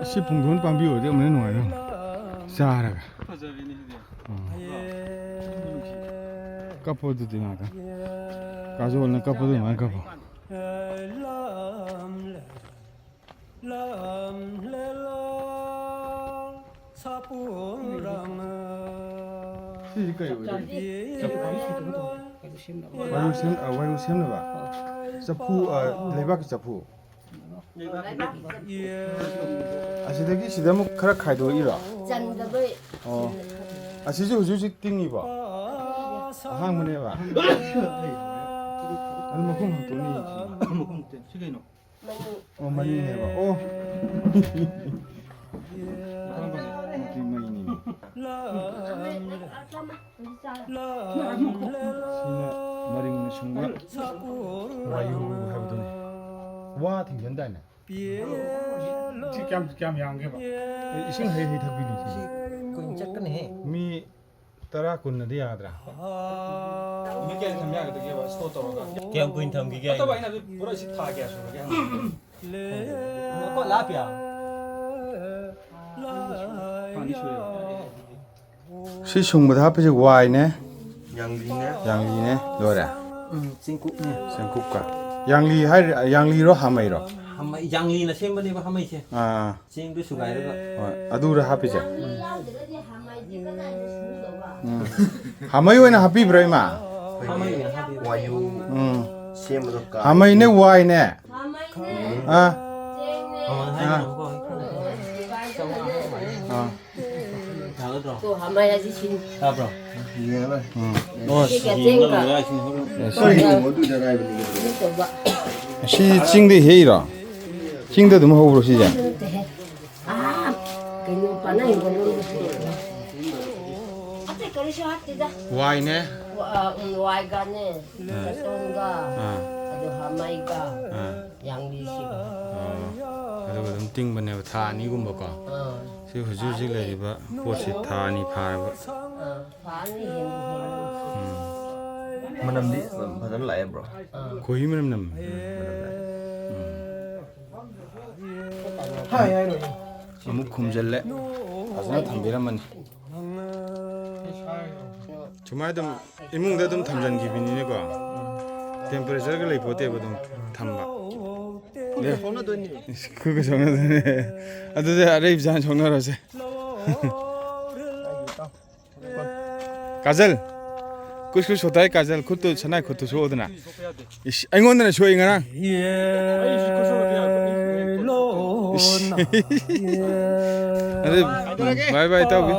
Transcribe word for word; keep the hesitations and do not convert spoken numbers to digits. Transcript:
ꯑꯁꯤ ꯄꯨꯡꯗꯣꯟ ꯄꯥꯝꯕꯤ ꯑꯣꯏꯔꯗꯤ ꯑꯃꯨꯛ ꯍꯦꯟꯅ ꯅꯨꯡꯉꯥꯏꯗꯧꯅꯤ꯫ ꯆꯥꯔꯒ꯫ ꯎꯝ꯫ ꯀꯞꯄꯣ ꯑꯗꯨꯗꯤ ꯉꯥꯛꯇꯪ꯫ ꯀꯥꯖꯣꯜꯅ ꯀꯞꯄꯗꯣ ꯑꯗꯨꯃꯥꯏꯅ ꯀꯞꯄꯣ꯫ ꯁꯤꯁꯤ ꯀꯩ ꯑꯣꯏꯗꯣꯏꯅꯣ? ꯋꯥꯏꯔꯨ ꯁꯦꯝ-, ꯑ, ꯋꯥꯏꯔꯨ ꯁꯦꯝꯅꯕ? ꯆꯐꯨ, ꯑ, ꯂꯩꯕꯥꯛꯀꯤ ꯆꯐꯨ? ꯑꯁꯤꯗꯒꯤ ꯁꯤꯗ ꯑꯃꯨꯛ ꯈꯔ ꯈꯥꯏꯗꯣꯛꯏꯔꯣ? ꯆꯟꯗꯕꯩ꯫ ꯑꯣ꯫ ꯑꯁꯤꯁꯨ ꯍꯧꯖꯤꯛ ꯍꯧꯖꯤꯛ ꯇꯤꯡꯉꯤꯕꯣ? ꯑꯍꯥꯡꯕꯅꯦꯕ? ꯑꯗꯨ ꯃꯈꯨꯝ ꯍꯥꯡꯇꯣꯛꯅꯤ꯫ ꯃꯈꯨꯝ ꯁꯤ ꯀꯩꯅꯣ? ꯑꯣ, ꯃꯅꯤꯡꯅꯦꯕ꯫ ꯑꯣ꯫ ꯃꯈꯨꯝ ꯄꯥꯟꯗꯦ꯫ ꯃꯈꯨꯝ ꯃꯅꯤꯡꯅꯦꯕ꯫ ꯁꯤꯅ ꯃꯔꯤꯡꯅ ꯁꯨꯡꯕ ꯋꯥꯌꯨ ꯍꯥꯏꯕꯗꯨꯅꯤ꯫ ꯋꯥ ꯊꯤꯡꯖꯤꯟꯗꯥꯏꯅꯦ? ꯁꯤ ꯀꯌꯥꯝ, ꯀꯌꯥꯝ ꯌꯥꯝꯒꯦꯕ? ꯑꯦ, ꯏꯁꯤꯡ ꯍꯩ ꯍꯩ ꯊꯛꯄꯤꯅꯤ ꯁꯤ꯫ ꯀꯨꯏꯅ ꯆꯠꯀꯅꯤꯍꯦ꯫ ꯃꯤ ꯇꯔꯥ ꯀꯨꯟꯅꯗꯤ ꯌꯥꯗ꯭ꯔꯥ? ꯅꯨꯃꯤꯠ ꯀꯌꯥꯅꯤ ꯊꯝ ꯌꯥꯒꯗꯒꯦꯕ store ꯇꯧꯔꯒ? ꯀꯌꯥꯝ ꯀꯨꯏꯅ ꯊꯝꯈꯤꯒꯦ ꯅꯠꯇꯕ ꯍꯥꯏꯅꯣ? ꯑꯩꯅ ꯍꯥꯏꯕꯗꯤ ꯄꯨꯔꯥ ꯁꯤ ꯊꯥ ꯀꯌꯥ ꯁꯨꯔꯒꯦ ꯍꯪꯕꯅꯦ꯫ ꯀꯣ ꯂꯥꯞꯄꯤꯌꯥ? ꯊꯥ ꯑꯅꯤ ꯁꯨꯔꯦꯕ꯫ ꯁꯤ ꯁꯨꯡꯕꯗ ꯍꯥꯞꯄꯤꯁꯦ ꯋꯥꯏꯅꯦ, ꯌꯥꯡꯂꯤꯅꯦ꯫ ꯌꯥꯡꯂꯤꯅꯦ, ꯂꯣꯏꯔꯦ꯫ ꯎꯝ, ꯆꯦꯡꯀꯨꯞꯅꯦ꯫ ꯆꯦꯡꯀꯨꯞꯀ꯫ ꯌꯥꯡꯂꯤ ꯍꯥꯏꯔ-, ꯌꯥꯡꯂꯤꯔꯣ ꯍꯥꯃꯩꯔꯣ? ꯍꯥꯃꯩ, ꯌꯥꯡꯂꯤꯅ ꯁꯦꯝꯕꯅꯦꯕ ꯍꯥꯃꯩꯁꯦ꯫ ꯑꯥ꯫ ꯆꯦꯡꯗꯨ ꯁꯨꯒꯥꯏꯔꯒ꯫ ꯍꯣꯏ, ꯑꯗꯨꯔ ꯍꯥꯞꯄꯤꯁꯦ? ꯌꯥꯡꯂꯤ ꯌꯥꯎꯗ꯭ꯔꯒꯗꯤ ꯍꯥꯃꯩꯗꯤ ꯀꯗꯥꯏꯗ ꯁꯨꯗꯧꯕ? ꯎꯝ꯫ ꯍꯥꯃꯩ ꯑꯣꯏꯅ ꯍꯥꯞꯄꯤꯕ꯭ꯔꯣ, ꯏꯃꯥ? ꯍꯥꯃꯩ ꯑꯣꯏꯅ ꯍꯥꯞꯄꯤꯕ꯫ ꯋꯥꯌꯨ ꯎꯝ꯫ ꯁꯦꯝꯕꯗꯣ ꯀꯥꯏ꯫ ꯍꯥꯃꯩꯅꯦ, ꯋꯥꯏꯅꯦ꯫ ꯍꯥꯃꯩꯅꯦ꯫ ꯑꯥ꯫ ꯆꯦꯡꯅꯦ꯫ ꯃꯃꯜ ꯍꯥꯏꯔꯤꯅꯣꯀꯣ? ꯑꯥ꯫ ꯑꯥ꯫ ꯌꯥꯒꯗ꯭ꯔꯣ? ꯇꯣ, ꯍꯥꯃꯩ ꯑꯁꯤ ꯁꯤ꯫ ꯌꯥꯕ꯭ꯔꯣ? ꯌꯦꯡꯉꯔꯣꯏ꯫ ꯎꯝ꯫ ꯑꯣ, ꯁꯤ ꯌꯦꯡꯉ ꯂꯣꯏꯔꯦ, ꯑꯁꯤꯅ ꯍꯣꯔꯦꯟ꯫ ꯁꯤ ꯇꯧꯕ꯫ ꯁꯤ ꯆꯤꯡꯗꯩ ꯍꯦꯛꯏꯔꯣ? ꯆꯤꯡꯗ ꯑꯗꯨꯝ ꯍꯧꯕ꯭ꯔꯣ ꯁꯤꯁꯦ? ꯅꯠꯇꯦꯍꯦ꯫ ꯑꯥ, ꯀꯩꯅꯣ, ꯄꯥꯅ ꯍꯤꯡꯒꯣꯜꯂꯣꯝꯗ꯫ ꯑꯇꯩ ꯀꯔꯤꯁꯨ ꯍꯥꯞꯇꯦꯗ꯫ ꯋꯥꯏꯅꯦ? ꯋꯥ-, ꯎꯝ, ꯋꯥꯏꯒꯅꯦ, ꯑꯥ꯫ ꯕꯦꯁꯣꯟꯒ, ꯑꯥ꯫ ꯑꯗꯨ ꯍꯥꯃꯩꯒ, ꯑꯥ꯫ ꯌꯥꯡꯂꯤꯁꯤꯒ꯫ ꯑꯣ꯫ ꯑꯗꯨꯝ ꯇꯤꯡꯕꯅꯦꯕ ꯊꯥ ꯑꯅꯤꯒꯨꯝꯕꯀꯣ꯫ ꯑꯥ, ꯁꯤ ꯍꯧꯖꯤꯛ ꯍꯧꯖꯤꯛ ꯂꯩꯔꯤꯕ ꯄꯣꯠꯁꯤ ꯊꯥ ꯑꯅꯤ ꯐꯥꯔꯕ꯫ ꯑꯥ, ꯊꯥ ꯑꯅꯤ ꯍꯦꯟꯕꯨ ꯍꯦꯜꯂꯦ꯫ ꯎꯝ꯫ ꯃꯅꯝꯗꯤ ꯐꯖꯅ ꯂꯥꯛꯑꯦ, ꯕ꯭ꯔꯣ꯫ ꯑꯥ꯫ ꯈꯣꯏꯍꯤ ꯃꯅꯝ ꯅꯝꯃꯦ꯫ ꯎꯝ꯫ ꯍꯥꯏ ꯍꯥꯏꯔꯣꯏ꯫ ꯑꯃꯨꯛ ꯈꯨꯝꯖꯤꯜꯂꯦ꯫ ꯐꯖꯅ ꯊꯝꯕꯤꯔꯝꯃꯅꯤ꯫ ꯁꯨꯃꯥꯏꯅ ꯑꯗꯨꯝ ꯏꯃꯨꯡꯗ ꯑꯗꯨꯝ ꯊꯝꯖꯤꯟꯈꯤꯕꯅꯤꯅꯦꯀꯣ꯫ ꯇꯦꯝꯄꯔꯦꯆꯔꯒ ꯂꯩꯄꯣꯠꯇꯦꯕ ꯑꯗꯨꯝ ꯊꯝꯕ꯫ ꯈꯨꯠꯀ ꯁꯣꯛꯅꯗꯣꯏꯅꯤ꯫ ꯏꯁ, ꯈꯨꯠꯀ ꯁꯣꯛꯅꯗꯣꯏꯅꯤ꯫ ꯑꯗꯨꯗꯤ ꯑꯔꯩꯕ ꯆꯥꯅ ꯁꯣꯛꯅꯔꯁꯦ꯫ ꯀꯥꯖꯜ, ꯀꯨꯁ ꯀꯨꯁ ꯍꯣꯇꯥ ꯍꯦ ꯀꯥꯖꯜ, ꯈꯨꯠꯇꯨ ꯁꯅꯥꯏ ꯈꯨꯠꯇꯨ ꯁꯣꯛꯑꯗꯅ꯫ ꯏꯁ, ꯑꯩꯉꯣꯟꯗꯅ ꯁꯣꯛꯏ ꯉꯔꯥꯡ꯫ ꯏꯁ꯫ ꯑꯗꯨ ꯕꯥꯏ ꯕꯥꯏ ꯇꯧꯒꯦ꯫